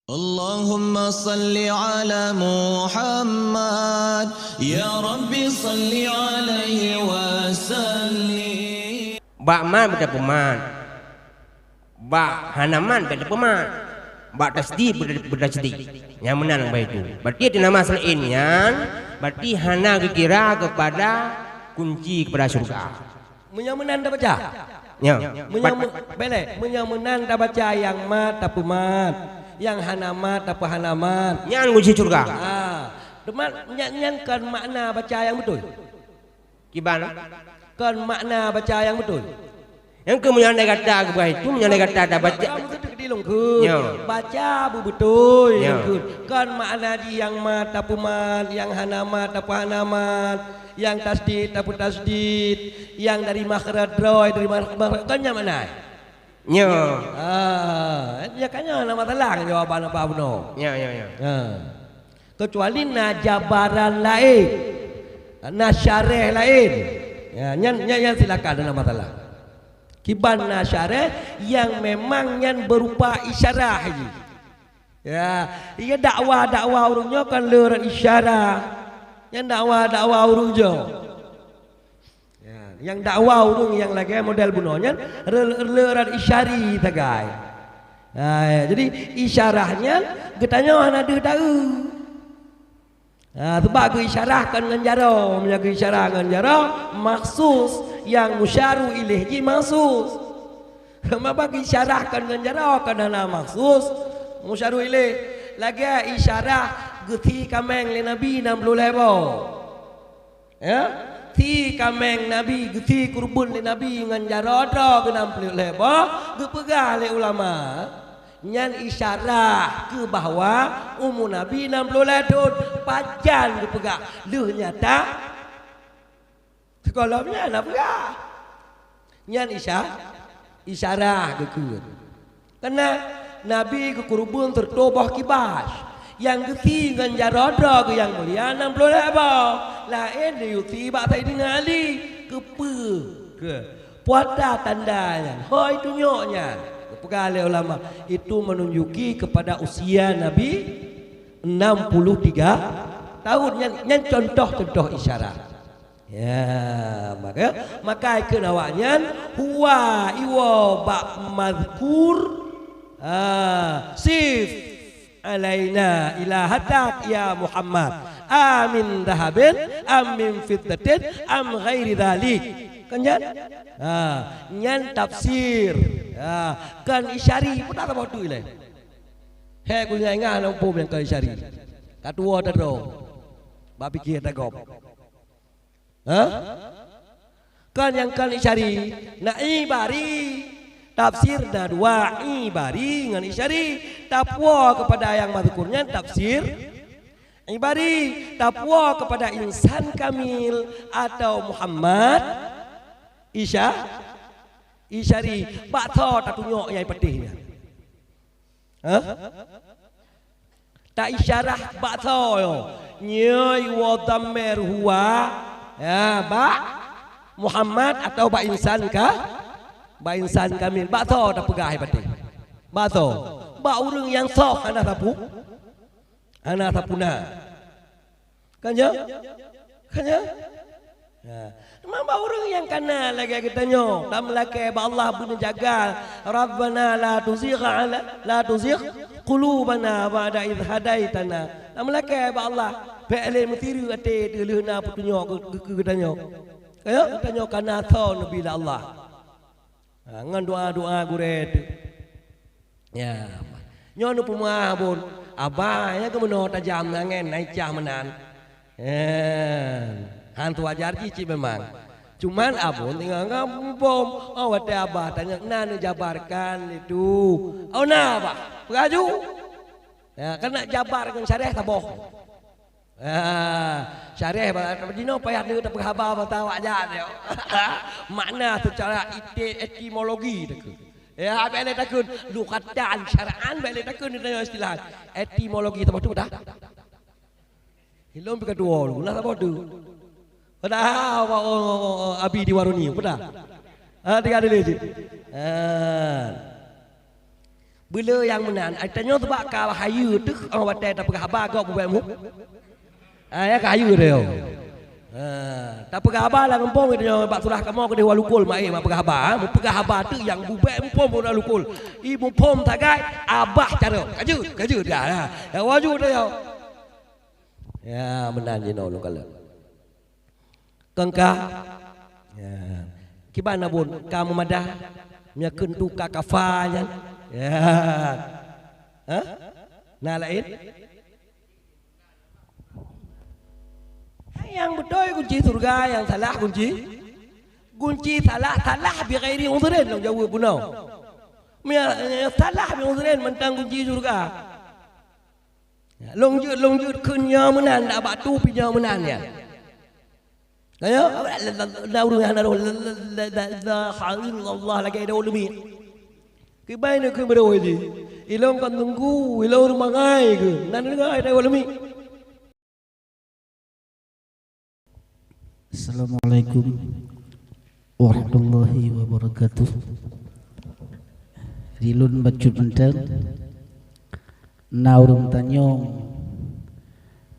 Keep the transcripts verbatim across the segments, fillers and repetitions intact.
Allahumma salli ala Muhammad, ya Rabbi salli alaihi wasallim. Bak mat beutapeumat, bak hana mat beutapeumat, bak tasdid beuta-, beutasdid. Nyang meunan bak itu. Berarti di nama selain nyan, berarti hana geukira kepada kunci kepada syurga. Meunyoe meunan tabaca. Ya. Meunyoe Bat- me-, beleh, meunyoe meunan tabaca nyang mat tapeumat, nyang hana mat tapeuhana mat. Nyan kunci syurga. Ha. Teuma nyan, nyan kon makna baca nyang beutôi. Kiban? Kon makna baca nyang beutôi. Nyang keu meunyoe andai kata keubah itu, meunyoe andai kata tabaca. Kamu tu keu dilong keu. Ya. Baca beubeutôi. Ya. Keu. Kon makna jih nyang mat tapeumat, nyang hana mat tapeuhana mat. Nyang tasdid tapeutasdid, nyang dari makhraj droe, dari makhraj, makhraj, kan nyan makna? Nyo. Ah, ya kan nyan nama salah jawaban apa bunoe. Ya, ya, ya. Ha. Kecuali na jabaran laén, na syarah laén. Ya, nyan, nyan, nyan silakan, nama salah. Kiban na syarah yang memang nyan berupa isyarah jih. Ya, iya dakwa-dakwa ureuëng nyoe kan le rot isyarah. Nyan dakwa-dakwa ureuëng nyoe. Ya, nyang dakwa ureuëng nyang lagée model bunoe nyan re-, le rot isyari sagai. Ha, ya, jadi isyarah nyan geutanyoe hana deuh taeu. Ha, sebab geuisyarah kon ngon jaroe, meunyoe geuisyarah ngon jaroe maksus, nyang musyaru ilaih jih maksus. Maba geuisyarah kon ngon jaroe, kon hana maksus. Musyaru ilaih, lagée isyarah geusi kaméng lé Nabi nam ploh lhée boh. Ya? Si kaméng Nabi, geusi keureubeuen lé Nabi ngon jaroe droe geuh nam ploh lhée boh, geupeugah lé ulama, nyan isyarah keu bahwa umu Nabi nam ploh lhée thon, pajan geupeugah. Lheueh nyata, sigohlom nyan na peugah. Nyan isya-, isyarah geukheun. Keunan Nabi geukeureubeuen sireutôh boh kibas, nyang geusi ngon jaroe droe geuh nyang mulia nam ploh lhée boh. Laén geuyue si bak Saidina Ali. Keupeue? Keu peue tanda nyan? Hôi tunyok nyan. Geupeugah lé ulama, itu menunjuki kepada usia Nabi enam puluh tiga tahun. Nyan, nyan contoh-contoh isyarah. Ya, maka, maka ikheun awaknyan, huwa iwoe bak mazkur, ha, sif alaina ilahatak ya Muhammad, amin dahabin, am min fiddatin, am ghairi dzalik. Kan nyan? Ha, nyan tafsir. Ha, kon isyari, peue dak saboh tu ilée. Hek ku ingat-ingat aneuk muphom nyang kon isyari. Ka tuwoe tadroe. Bak pike tagop. Ha? Kon nyang kon isyari, na ibari. Tafsir na dua, ibari ngon isyari. Tapuwoe kepada nyang mazkur nyan tafsir ibari. Tapuwoe kepada insan kamil atau Muhammad isya-, isyari. Bak soe tatunyok nyang patéh nyan? Hah? Taisyarah bak soe nyoe? Nyoe iwoe dhamir huwa, ya, bak Muhammad atau bak insan ka, bak insan kamil. Bak soe tapeugah hai patéh? Bak soe? Bak ureuëng nyang soh hana sapu-, hana sapuna. Kan nyo? Kan nyo? Ha. Teuma bak ureuëng nyang kana lagée geutanyoe, tameulakée bak Allah beuneujaga, "Rabbana la tuzigh ala, la tuzigh qulubana ba'da idh hadaitana." Tameulakée bak Allah, bék lé meusireuk até teuh lheueh na peutunyok keu, keu, keu geutanyoe. Kan nyo? Geutanyoe kana soe neubi lé Allah. Ha, ngon doa-doa gurée teuh. Ya. Nyoe neupeumeu'ah abon, abah nyang keu meunoe tajam angén na icah meunan. Eh, han teuwajar jih cit memang. Cuman abon tinggai ngon muphom, oh, watée abah tanyong na neujabarkan itu. Oh, na abah, peugah ju. Ya, kan nak jabar ngon syarah saboh. Ah, syarah ba-, jinoe payah lé tapeugah haba mata awak jak nyoe. Makna secara eti-, etimologi takheun. Ya, bék lé takheun lughatan, syar'an bék lé takheun, tanyoe istilah. Etimologi saboh tu dah. Ilôn pih ka tuwoe lu, nah saboh tu. Padahai awak, oh, oh, oh, Abi di Waruni, peue dah? Ah, tinggai dilée cit. Ah. Peue le nyang meunan, ai tanyoe sabab ka hayeue teuh, 'oh watèe tapeugah haba gob bubèe muphom. Ah, ya ka hayeue teuh. Ha, tapeugah haba lam gampông tanyoe bak surah kamoe keudeh Walukul, maé mak peugah haba, ha, meupeugah haba teuh nyang bubèe muphom Walukul. I muphom sagai abah carông. Ka jeuet, ka jeuet dah. Ha, ya wajud teuh. Ya, meunan jinoe lôn kalon. Kon ka? Ya. Kiban abon ka meumadah, meunyo kheun tu ka kafa nyan. Ya. Hah? Na laén? Nyang beutôi kunci syeuruga, nyang salah kunci, kunci salah, salah bi ghairi uzrin lôn jaweueb bunoe. Meunyo, meunyo salah bi uzrin mantong kunci syeuruga. Lôn jeuet, lôn jeuet kheun nyoe meunan, dak bak tu pih nyoe meunan nyan. Ayo, na ureueng hana roh, la, la, la, la ilaha illallah lagèe daun leumiek. Kiban neukheun beudoh jih. Ilôn kon teungku, ilôn ureueng bangai keuh. Na deungoe daun leumiek. Assalamualaikum warahmatullahi wabarakatuh. Di lôn bacut mantong, na ureueng tanyong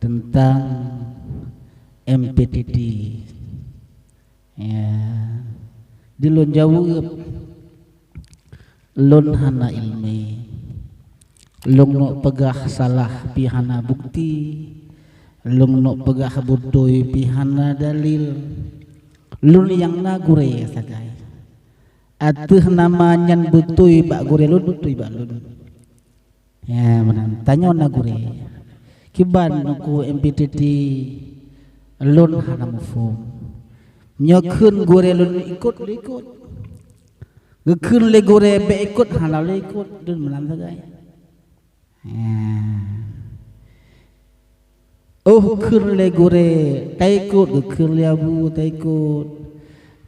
teuntang M P T T. Ya, di lôn jaweueb, lôn hana iéleumé. Lôn neuk peugah salah pih hana bukti. Lôn neuk peugah beutôi pih hana dalil. Lôn nyang na gurèe sagai. Ateueh nama nyan beutôi bak gurèe lôn, beutôi bak lôn. Ya, meunan. Tanyoe na gurèe. Kiban neukheun M P T T, lôn hana muphom. Nyoe kheun gurèe lôn ikot, lôn ikot. Geukheun lé gurèe bèk ikot, hana lé ikot, dum meunan sagai. Ya. Oh, kheun lé gurèe taikot, geukheun lé abu taikot.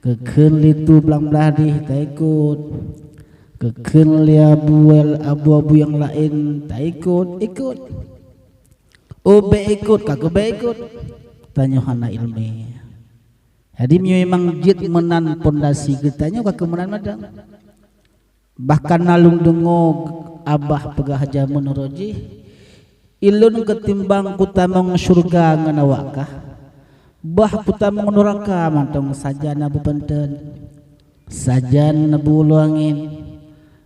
Geukheun lé tu blang blaih dih taikot. Geukheun lé abu, abu-abu nyang laén taikot, ikot. Oh, bèk ikot, ka keuh bèk ikot. Tanyoe hana iéleumé. Jadi, memang jeuet meunan pondasi geutanyoe ka keuh meunan mantong. Bahkan na lôn deungoe abah peugah jameun uroe jih, "Ilôn keutimbang kutamong syeuruga ngon awak kah, bah kutamong nuraka mantong sajan Abu Panton, sajan Abu Uluangén,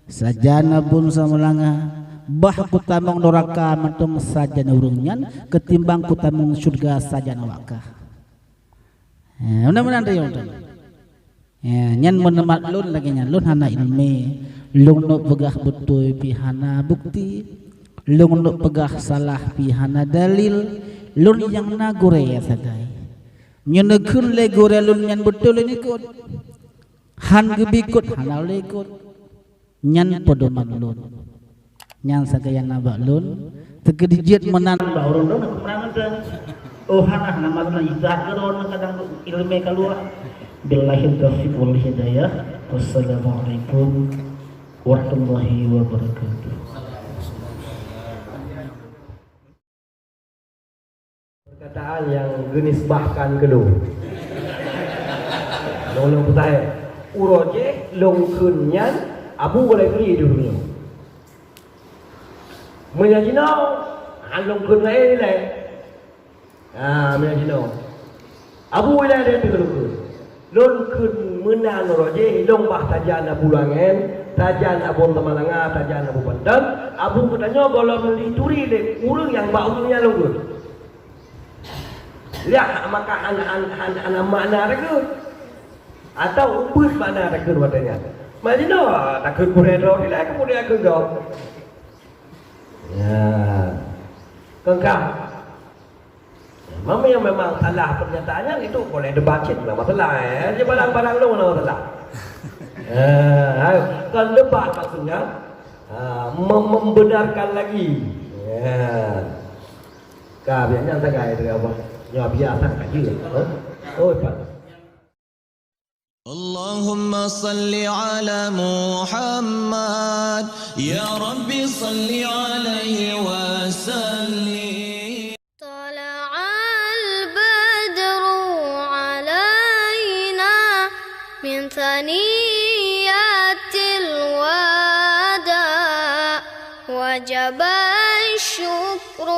sajan Abu Samalanga, bah kutamong nuraka mantong sajan ureueng nyan keutimbang kutamong syeuruga sajan awak kah." Eh, mudah-mudahan teurimong. Ya, nyan meuneumat lôn lagèe nyan, lôn hana iéleumé, lôn neuk peugah beutôi pih hana bukti, lôn neuk peugah salah pih hana dalil, lôn nyang na gurèe sagai. Nyoe neukheun lé gurèe lôn nyan beutôi lôn ikot, han geubri ikot hana lôn ikot. Nyan peudoman lôn. Nyan sagai nyang na bak lôn, teukeudi jeuet meunan bak ureueng lôn, aku meunan mantong. Oh, hana, hana masalah, ijazah keudroe kadang iéleumé ka luwah. Billahi taufiq wal hidayah. Wassalamualaikum warahmatullahi wabarakatuh. Perkataan nyang geunisbahkan keu lôn. Lôn, lôn peutanyong, uroe jih lôn kheun nyan Abu Walai Kuli di dunia. Meunyo jinoe, han lôn kheun laén ilèe. Ha, meunyo jinoe. Abu Walai Kuli di dunia. Lôn kheun meunan uroe jih, lôn bah sajan Abu Uluangén, sajan Abu Samalanga, sajan Abu Panton, Abu geutanyoe gohlom neuturi lé ureueng nyang bak ureueng nyan lôn kheun. Liah maka hana, hana, hana, hana makna takheun. Atawa ubit makna takheun watèe nyan. Meunan jinoe takheun gurèe droe, dilèe keumudian kheun gob. Ya. Kon ka. Memang, memang salah pernyataan nyan, itu boleh debat cit, tak masalah, eh. Dia barang-barang lôn, tak masalah. Eh, hai, kon debat maksudnya, ah, mem-, membenarkan lagi. Ya. Ka, biar nyan sagai, dia apa? Ya, biasa saja. Eh? Oh, Pak. اللهم صل على محمد، يا رب صل عليه وسلم. طلع البدر علينا من ثنيات الوداع. وجب الشكر